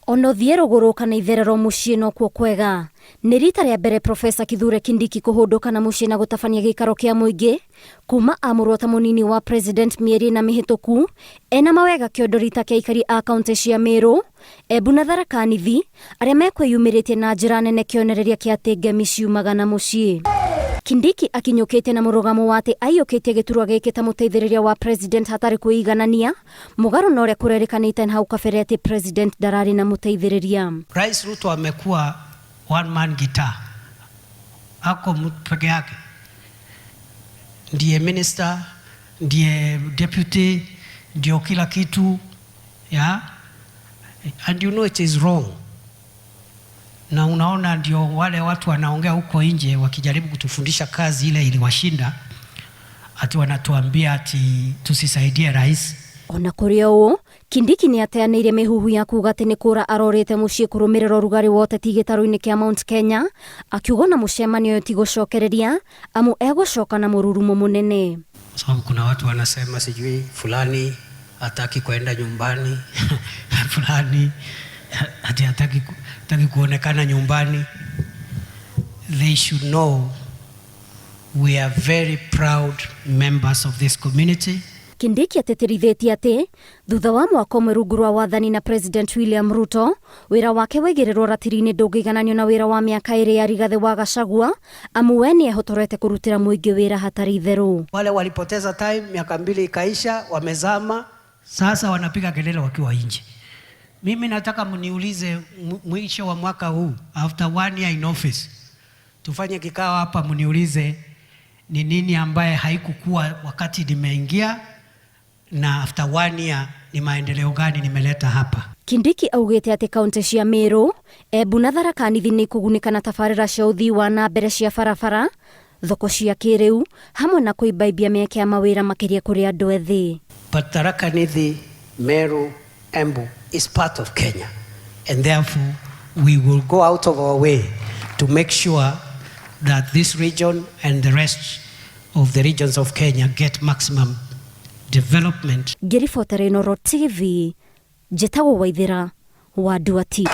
Ona ũthiĩ rũgũrũ kana itherero, mũciĩ nokuo kwega. Nĩ rita rĩa mbere Profesa Kithure Kindiki kũhũndũka na mũciĩ na gũtabania gĩikaro kĩa mũingĩ kuma amũrwo ta mũnini wa president mĩeri 4 mĩhĩtũku. Ena mawega kĩondo rita kĩa aikari a kaunti cia Meru, Embu na Tharaka Nithi arĩa mekwĩyumĩrĩtie na njĩra nene, kĩonereria kĩa atĩ ngemi ciumaga na mũciĩ. Kindiki akinyũkĩtie na mũrũgamo wa atĩ aiyũkĩtie gĩturwa gĩkĩ ta mũteithĩrĩria wa president hatarĩ kwĩiganania, mũgarũ na ũrĩa kũrerĩkanĩte hau kabere atĩ president ndararĩ na mũteithĩrĩria. Rais Ruto amekuwa one man guitar, ako peke yake, ndiye minister, ndiye deputy, ndio kila kitu, yeah? And you know it is wrong. Na unaona ndio wale watu wanaongea huko nje wakijaribu kutufundisha kazi ile iliwashinda, ati wanatuambia ati tusisaidie rais. Ona kũrĩ ũũ, Kindiki nĩ ateanĩirie mĩhuhu ya kuga atĩ nĩ kũra arorĩte mũciĩ kũrũmĩrĩra ũrugarĩ wa ũteti gĩtarũ-inĩ kĩa Mount Kenya, akiuga ona mũcemanio ũyũ ti gũcokereria, amu egũcoka na mũrurumo mũnene. Kwa sababu kuna watu wanasema sijui fulani hataki kwenda nyumbani, fulani ati hataki kuonekana nyumbani. They should know we are very proud members of this community. Kindiki atĩtĩrithĩtie atĩ thutha wa mwaka ũmwe rungu rwa wathani na President William Ruto, wĩra wake waigĩrĩrwo ratiri-inĩ ndũngĩigananio na wĩra wa mĩaka 2 ya Rigathĩ wa Gachagua, amu we nĩ ehotorete kũrutĩra mũingĩ wĩra hatarĩ itherũ. Wale walipoteza time, miaka 2 ikaisha, wamezama, sasa wanapiga kelele wakiwa nje. Mimi nataka mniulize mwisho wa mwaka huu, after 1 year in office, tufanye kikao hapa mniulize ni nini ambaye haikukua wakati nimeingia na after 1 year ni maendeleo gani nimeleta hapa. Kindiki augĩte atĩ kaunti cia Meru, Embu na Tharaka Nithi nĩ ikũgunĩka na tabarĩra cia ũthii wa na mbere cia barabara, thoko cia kĩrĩu hamwe na kũimbaimbia mĩeke ya mawĩra makĩria kũrĩ andũ ethĩ. But Tharaka Nithi, Meru, Embu is part of Kenya, and therefore we will go out of our way to make sure that this region and the rest of the regions of Kenya get maximum development. Ngĩribotera Inooro TV, njĩtagwo Waithĩra wa Ndua TV.